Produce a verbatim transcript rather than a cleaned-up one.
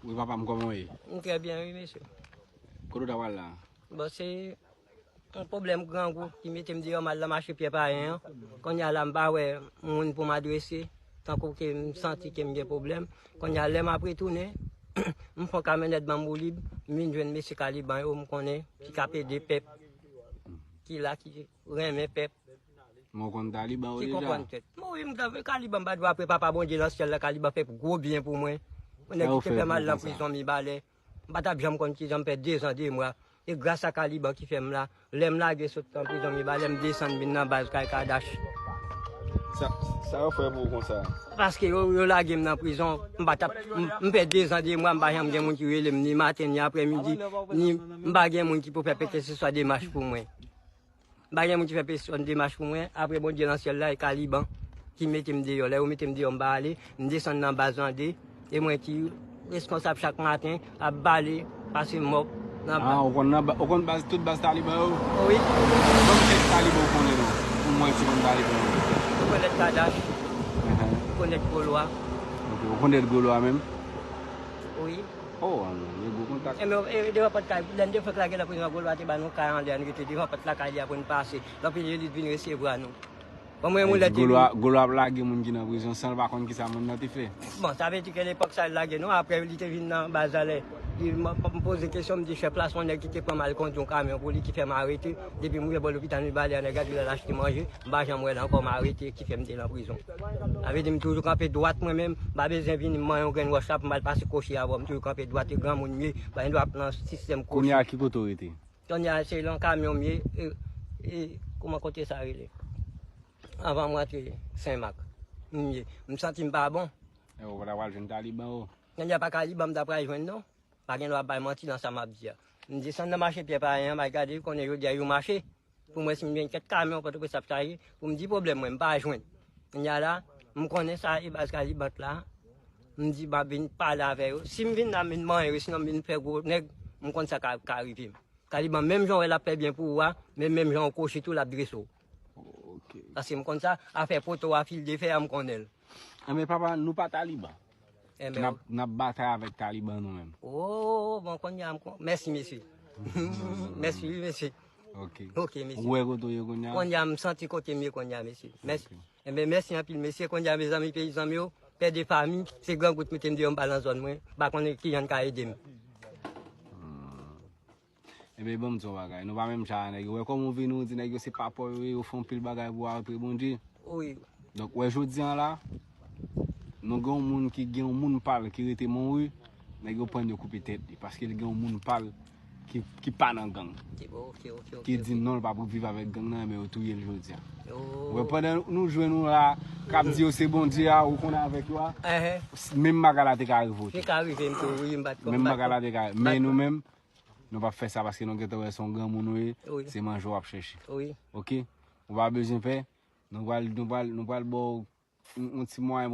Wi, papa m, kòman w ye? M trè byen, wi, mesye. Kote w ta pral la? Bon, se yon pwoblèm grangou ki mete m deyò, m al nan mache Pyè Payen an. Kounye a la, m pa wè moun pou m adrese, tankou ke m santi ke m gen pwoblèm. Kounye a, lè m ap retounen, m fè yon kamyonèt ban m woulib, m vin jwenn mesye Kaliban yo, m konnen ki k ap ede pèp, ki la, ki renmen pèp. Mwen konn Taliban yo ki deja. Konprann tèt. Mwen, wi, m ta vle Kaliban, m pa dwe apre Papa Bondye nan syèl la, Kaliban fè gwo byen pou mwen. Mwen nèg ki te fè m al nan prizon Mibalè. M pa t ap janm konn kijan m fè dezan de mwa. E gras a Kaliban ki fè m la. Lè m lage sot nan prizon Mibalè, m desann vin nan baz Kay Kadash. Sa, sa yo fè pou ou konsa? Paske yo, yo lage m nan prizon, m pa t ap, m, m fè dezan de mwa, m pa janm gen moun ki rele m, ni maten, ni aprèmidi, ni m pa gen moun ki pou fè kèlkeseswa demach pou mwen. M pa gen moun ki fè pèsòn demach pou mwen, apre Bondye nan syèl la, e Kaliban ki mete m deyò. Lè yo mete m deyò, m pa ale, m desann nan baz Ande, e mwen ki reskonsab chak maten, ap bale, pase mòp nan baz. Ah, ou konn nan ba-, ou konn baz, tout baz Taliban yo? Wi. Bon, kèk Taliban ou konnen non? Pou mwen ki konn Taliban yo. Ou konèt Kadash, ou konèt Golwa. Ok, ou konèt Golwa menm? Wi. Oh, ah non, gen gwo kontak. E men, e, devan pòt kay, lè n te fèk lage nan prizon, Golwa te ba nou kay anlè, n rete devan pòt lakay li a pou n pase. Lòt peyi li vin resevwa nou. Bon, mwen, moun lè te Golwa, Golwa ap lage moun ki nan prizon san l pa konn kisa moun nan te fè. Bon, sa vle di ke lepòk sa l lage nou, apre li te vin nan baz la, lè li, m, m poze kesyon, m di chèf la, se yon nèg ki te pran m al kondui yon kamyon pou li ki fè m arete. Depi m rive bò lopital Mibalè a, nèg la di l al achte manje, m pa janm wè l ankò, m arete, ki fè m te nan prizon. Sa vle di m toujou kanpe dwat mwen menm, m pa bezwen vin manyen yon grenn wòch la pou m al pase kochi avè w, m toujou kanpe dwat, e granmoun m ye, m pa gen dwa ap nan sistèm kochi. Kounye a ki kote w rete? Kounye a se nan kamyon m ye, e, e, kòman kote sa rele? Anvan m rantre Senmak, m ye. M santi m pa bon. E ou pa ta pral jwenn Taliban ou? Kounye a pa Taliban m ta pral jwenn non. Pa gen dwa bay manti nan sa m ap di a. M desann nan mache Pyè Payen an, m al gade, konnen jodi a yon mache. Pou m wè si m gen kèk kamyon Pòtoprens ap chaje, pou m di pwoblèm mwen, m pa jwenn. Kounye a la, m konnen sa e baz Kaliban la. M di m ap vin pale avè yo. Si m vin la, m vin manyen yo, sinon m vin fè gwo nèg, m konn sa ka, ka rive m. Kaliban, menm jan w wè l ap fè byen pou ou a, men menm jan w koche tou, l ap drese w. Ok. Paske m konn sa, afè poto a, fil de fè a, m konnen l. Enben, papa, nou pa Taliban. Enben, n ap, n ap batay avèk Taliban nou menm. Oh, bon, kounye a, m kon-, mèsi, mesye. Mèsi, wi, mesye. Ok. Ok, mesye. Ou wè kote w ye kounye a? Kounye a, m santi kote m ye kounye a, mesye. Mèsi. Ok. Enben, mèsi anpil, mesye. Kounye a, mezanmi, peyizan m yo, pè de fanmi, se grangou t mete m deyò, m pa nan zòn mwen. M pa konnen kijan n ka ede m. Hmm. Ebyen, ban m di w yon bagay. Nou pa menm jan a nèg yo. Wè kòman w vini, w di nèg yo se pa pa w yo ye, yo fè yon pil bagay pou w apre Bondye. Wi. Donk, wè jodi a la, nou gen yon moun ki gen yon moun pa l ki rete Monwi, nèg yo pran l, yo koupe tèt li, paske l gen yon moun pa l ki, ki pa nan gang. Ki, ok, ok, ok, ki di non, l p ap viv avèk gang nan, men yo touye l jodi a. Oh. Wè, pandan nou jwenn nou la, k ap di yo se Bondye a, ou konnen avèk yo a, menm bagay la te ka rive w tou. Te ka rive m tou, wi, m pa t konn. Menm bagay la te ka, men nou menm, nou p ap fè sa paske nou gentan wè se yon granmoun nou ye, wi, se manje w ap chèche. Wi. Ok? Ou pa bezwen pè. Nou pral, nou pral, nou pral ba w yon, yon ti mwayen pou